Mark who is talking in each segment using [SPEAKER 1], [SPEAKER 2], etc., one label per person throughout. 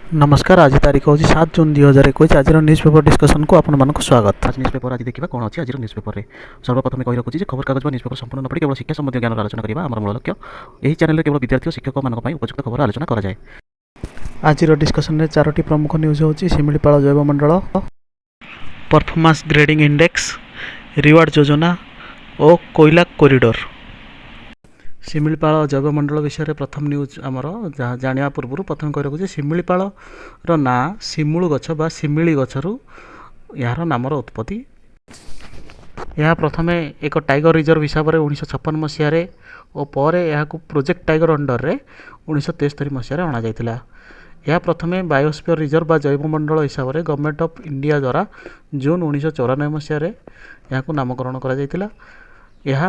[SPEAKER 1] ନମସ୍କାର। ଆଜି ତାରିଖ ହେଉଛି 7 ଜୁନ୍ 2021। ଆଜିର ନ୍ୟୁଜ୍ ପେପର ଡିସ୍କସନ୍କୁ ଆପଣମାନଙ୍କୁ ସ୍ୱାଗତ।
[SPEAKER 2] ଆଜି ନ୍ୟୁଜ୍ ପେପର, ଆଜି ଦେଖିବା କ'ଣ ଅଛି ଆଜିର ନ୍ୟୁଜ୍ ପେପରରେ। ସର୍ବପ୍ରଥମେ କହି ରଖୁଛି ଯେ ଖବରକାଗଜ ବା ନ୍ୟୁଜ୍ ପେପର ସମ୍ପୂର୍ଣ୍ଣ ନ ପଢ଼ି କେବଳ ଶିକ୍ଷା ସମ୍ବନ୍ଧୀୟ ଜ୍ଞାନର ଆଲୋଚନା କରିବା ଆମର ମୂଳ ଲକ୍ଷ୍ୟ। ଏହି ଚ୍ୟାନେଲରେ କେବଳ ବିଦ୍ୟାର୍ଥୀ ଓ ଶିକ୍ଷକମାନଙ୍କ ପାଇଁ ଉପଯୁକ୍ତ ଖବର ଆଲୋଚନା କରାଯାଏ।
[SPEAKER 1] ଆଜିର ଡିସ୍କସନ୍ରେ ଚାରୋଟି ପ୍ରମୁଖ ନ୍ୟୁଜ୍ ହେଉଛି ଶିମିଳିପାଳ ଜୈବମଣ୍ଡଳ, ପରଫର୍ମାନ୍ସ ଗ୍ରେଡ଼ିଂ ଇଣ୍ଡେକ୍ସ, ରିୱାର୍ଡ଼ ଯୋଜନା ଓ କୋଇଲା କରିଡୋର। ଶିମିଳିପାଳ ଜୈବମଣ୍ଡଳ ବିଷୟରେ ପ୍ରଥମ ନ୍ୟୁଜ୍ ଆମର ଯାହା ଜାଣିବା ପୂର୍ବରୁ ପ୍ରଥମେ କହି ରଖୁଛି, ଶିମିଳିପାଳର ନାଁ ଶିମୁଳୁ ଗଛ ବା ଶିମିଳି ଗଛରୁ ଏହାର ନାମର ଉତ୍ପତ୍ତି। ଏହା ପ୍ରଥମେ ଏକ ଟାଇଗର ରିଜର୍ଭ ହିସାବରେ 1956 ମସିହାରେ ଓ ପରେ ଏହାକୁ ପ୍ରୋଜେକ୍ଟ ଟାଇଗର ଅଣ୍ଡରରେ 1973 ମସିହାରେ ଅଣାଯାଇଥିଲା। ଏହା ପ୍ରଥମେ ବାୟୋସ୍ଫିୟର ରିଜର୍ଭ ବା ଜୈବମଣ୍ଡଳ ହିସାବରେ ଗଭର୍ଣ୍ଣମେଣ୍ଟ ଅଫ୍ ଇଣ୍ଡିଆ ଦ୍ୱାରା ଜୁନ୍ 1994 ମସିହାରେ ଏହାକୁ ନାମକରଣ କରାଯାଇଥିଲା। ଏହା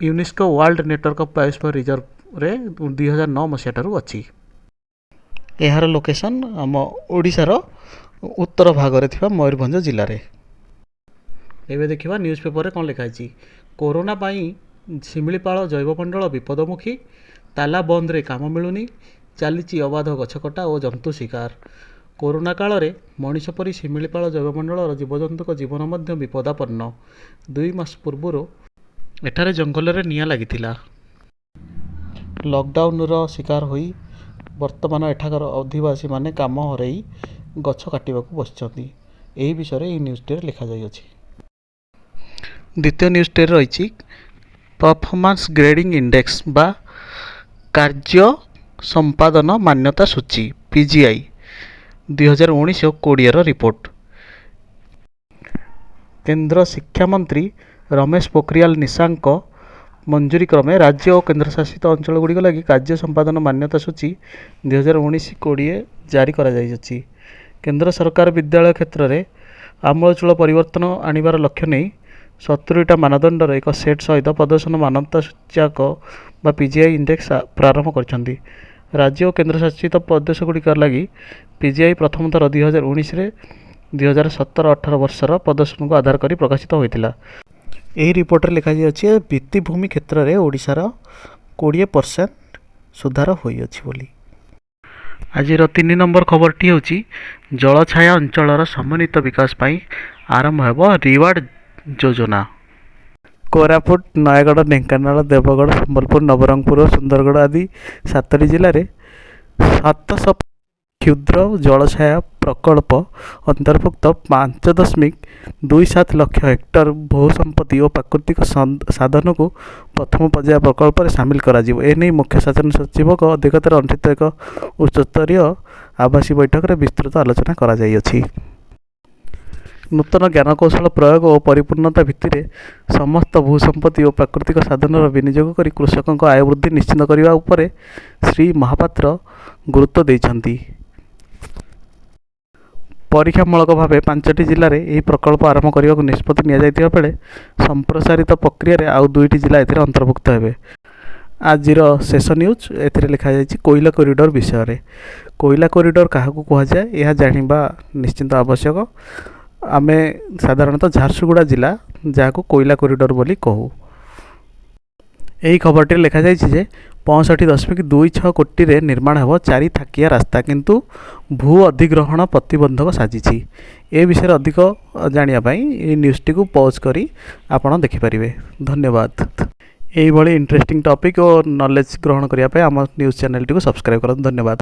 [SPEAKER 1] UNESCO world network of biosphere ରିଜର୍ଭରେ 2009 ମସିହା ଠାରୁ ଅଛି। ଏହାର ଲୋକେସନ୍ ଆମ ଓଡ଼ିଶାର ଉତ୍ତର ଭାଗରେ ଥିବା ମୟୂରଭଞ୍ଜ ଜିଲ୍ଲାରେ। ଏବେ ଦେଖିବା ନ୍ୟୁଜ୍ ପେପରରେ କ'ଣ ଲେଖା ହେଇଛି। କୋରୋନା ପାଇଁ ଶିମିଳିପାଳ ଜୈବମଣ୍ଡଳ ବିପଦମୁଖୀ, ତାଲା ବନ୍ଦରେ କାମ ମିଳୁନି, ଚାଲିଛି ଅବାଧ ଗଛକଟା ଓ ଜନ୍ତୁ ଶିକାର। କୋରୋନା କାଳରେ ମଣିଷ ପରି ଶିମିଳିପାଳ ଜୈବମଣ୍ଡଳର ଜୀବଜନ୍ତୁଙ୍କ ଜୀବନ ମଧ୍ୟ ବିପଦାପନ୍ନ। 2 ମାସ ପୂର୍ବରୁ ଏଠାରେ ଜଙ୍ଗଲରେ ନିଆଁ ଲାଗିଥିଲା। ଲକଡାଉନର ଶିକାର ହୋଇ ବର୍ତ୍ତମାନ ଏଠାକାର ଅଧିବାସୀମାନେ କାମ ହରାଇ ଗଛ କାଟିବାକୁ ବସିଛନ୍ତି। ଏହି ବିଷୟରେ ଏହି ନ୍ୟୁଜ୍ଟିରେ ଲେଖାଯାଇଅଛି। ଦ୍ୱିତୀୟ ନ୍ୟୁଜ୍ଟିରେ ରହିଛି ପରଫର୍ମାନ୍ସ ଗ୍ରେଡ଼ିଂ ଇଣ୍ଡେକ୍ସ ବା କାର୍ଯ୍ୟ ସମ୍ପାଦନ ମାନ୍ୟତା ସୂଚୀ, ପିଜିଆଇ, 2019 ଓ 20ର ରିପୋର୍ଟ। କେନ୍ଦ୍ର ଶିକ୍ଷାମନ୍ତ୍ରୀ ରମେଶ ପୋଖରିଆଲ ନିଶାଙ୍କ ମଞ୍ଜୁରୀ କ୍ରମେ ରାଜ୍ୟ ଓ କେନ୍ଦ୍ରଶାସିତ ଅଞ୍ଚଳଗୁଡ଼ିକ ଲାଗି କାର୍ଯ୍ୟ ସମ୍ପାଦନ ମାନ୍ୟତା ସୂଚୀ 2019-20 ଜାରି କରାଯାଇଅଛି। କେନ୍ଦ୍ର ସରକାର ବିଦ୍ୟାଳୟ କ୍ଷେତ୍ରରେ ଆମୂଳଚୂଳ ପରିବର୍ତ୍ତନ ଆଣିବାର ଲକ୍ଷ୍ୟ ନେଇ 70ଟା ମାନଦଣ୍ଡର ଏକ ସେଟ୍ ସହିତ ପ୍ରଦର୍ଶନ ମାନ୍ୟତା ସୂଚ୍ୟକ ବା ପିଜିଆଇ ଇଣ୍ଡେକ୍ସ ପ୍ରାରମ୍ଭ କରିଛନ୍ତି। ରାଜ୍ୟ ଓ କେନ୍ଦ୍ରଶାସିତ ପ୍ରଦେଶଗୁଡ଼ିକ ଲାଗି ପିଜିଆଇ ପ୍ରଥମ ଥର 2019ରେ 2017-18 ବର୍ଷର ପ୍ରଦର୍ଶନକୁ ଆଧାର କରି ପ୍ରକାଶିତ ହୋଇଥିଲା। ଏହି ରିପୋର୍ଟରେ ଲେଖାଯାଇଅଛି, ଭିତ୍ତିଭୂମି କ୍ଷେତ୍ରରେ ଓଡ଼ିଶାର 20% ସୁଧାର ହୋଇଅଛି ବୋଲି। ଆଜିର 3 ନମ୍ବର ଖବରଟି ହେଉଛି ଜଳଛାୟା ଅଞ୍ଚଳର ସମନ୍ୱିତ ବିକାଶ ପାଇଁ ଆରମ୍ଭ ହେବ ରିୱାର୍ଡ଼ ଯୋଜନା। କୋରାପୁଟ, ନୟାଗଡ଼, ଢେଙ୍କାନାଳ, ଦେବଗଡ଼, ସମ୍ବଲପୁର, ନବରଙ୍ଗପୁର ଓ ସୁନ୍ଦରଗଡ଼ ଆଦି ସାତଟି ଜିଲ୍ଲାରେ 700 କ୍ଷୁଦ୍ର ଜଳଛାୟା ପ୍ରକଳ୍ପ ଅନ୍ତର୍ଭୁକ୍ତ 5.27 ଲକ୍ଷ ହେକ୍ଟର ଭୂସମ୍ପତ୍ତି ଓ ପ୍ରାକୃତିକ ସାଧନକୁ ପ୍ରଥମ ପର୍ଯ୍ୟାୟ ପ୍ରକଳ୍ପରେ ସାମିଲ କରାଯିବ। ଏନେଇ ମୁଖ୍ୟ ଶାସନ ସଚିବଙ୍କ ଅଧ୍ୟକ୍ଷତାରେ ଅନୁଷ୍ଠିତ ଏକ ଉଚ୍ଚସ୍ତରୀୟ ଆଭାସୀ ବୈଠକରେ ବିସ୍ତୃତ ଆଲୋଚନା କରାଯାଇଅଛି। ନୂତନ ଜ୍ଞାନକୌଶଳ ପ୍ରୟୋଗ ଓ ପରିପୂର୍ଣ୍ଣତା ଭିତ୍ତିରେ ସମସ୍ତ ଭୂସମ୍ପତ୍ତି ଓ ପ୍ରାକୃତିକ ସାଧନର ବିନିଯୋଗ କରି କୃଷକଙ୍କ ଆୟ ବୃଦ୍ଧି ନିଶ୍ଚିତ କରିବା ଉପରେ ଶ୍ରୀ ମହାପାତ୍ର ଗୁରୁତ୍ୱ ଦେଇଛନ୍ତି। ପରୀକ୍ଷାମୂଳକ ଭାବେ ପାଞ୍ଚଟି ଜିଲ୍ଲାରେ ଏହି ପ୍ରକଳ୍ପ ଆରମ୍ଭ କରିବାକୁ ନିଷ୍ପତ୍ତି ନିଆଯାଇଥିବା ବେଳେ ସମ୍ପ୍ରସାରିତ ପ୍ରକ୍ରିୟାରେ ଆଉ ଦୁଇଟି ଜିଲ୍ଲା ଏଥିରେ ଅନ୍ତର୍ଭୁକ୍ତ ହେବେ। ଆଜିର ଶେଷ ନ୍ୟୁଜ୍, ଏଥିରେ ଲେଖାଯାଇଛି କୋଇଲା କରିଡୋର ବିଷୟରେ। କୋଇଲା କରିଡୋର କାହାକୁ କୁହାଯାଏ, ଏହା ଜାଣିବା ନିଶ୍ଚିନ୍ତ ଆବଶ୍ୟକ। ଆମେ ସାଧାରଣତଃ ଝାରସୁଗୁଡ଼ା ଜିଲ୍ଲା ଯାହାକୁ କୋଇଲା କରିଡୋର ବୋଲି କହୁ। ଏହି ଖବରଟିରେ ଲେଖାଯାଇଛି ଯେ 65.26 କୋଟିରେ ନିର୍ମାଣ ହେବ ଚାରି ଥାକିଆ ରାସ୍ତା, କିନ୍ତୁ ଭୂ ଅଧିଗ୍ରହଣ ପ୍ରତିବନ୍ଧକ ସାଜିଛି। ଏ ବିଷୟରେ ଅଧିକ ଜାଣିବା ପାଇଁ ଏହି ନ୍ୟୁଜ୍ଟିକୁ ପଜ୍ କରି ଆପଣ ଦେଖିପାରିବେ। ଧନ୍ୟବାଦ। ଏଇଭଳି ଇଣ୍ଟରେଷ୍ଟିଂ ଟପିକ୍ ଓ ନଲେଜ୍ ଗ୍ରହଣ କରିବା ପାଇଁ ଆମ ନ୍ୟୁଜ୍ ଚ୍ୟାନେଲଟିକୁ ସବସ୍କ୍ରାଇବ୍ କରନ୍ତୁ। ଧନ୍ୟବାଦ।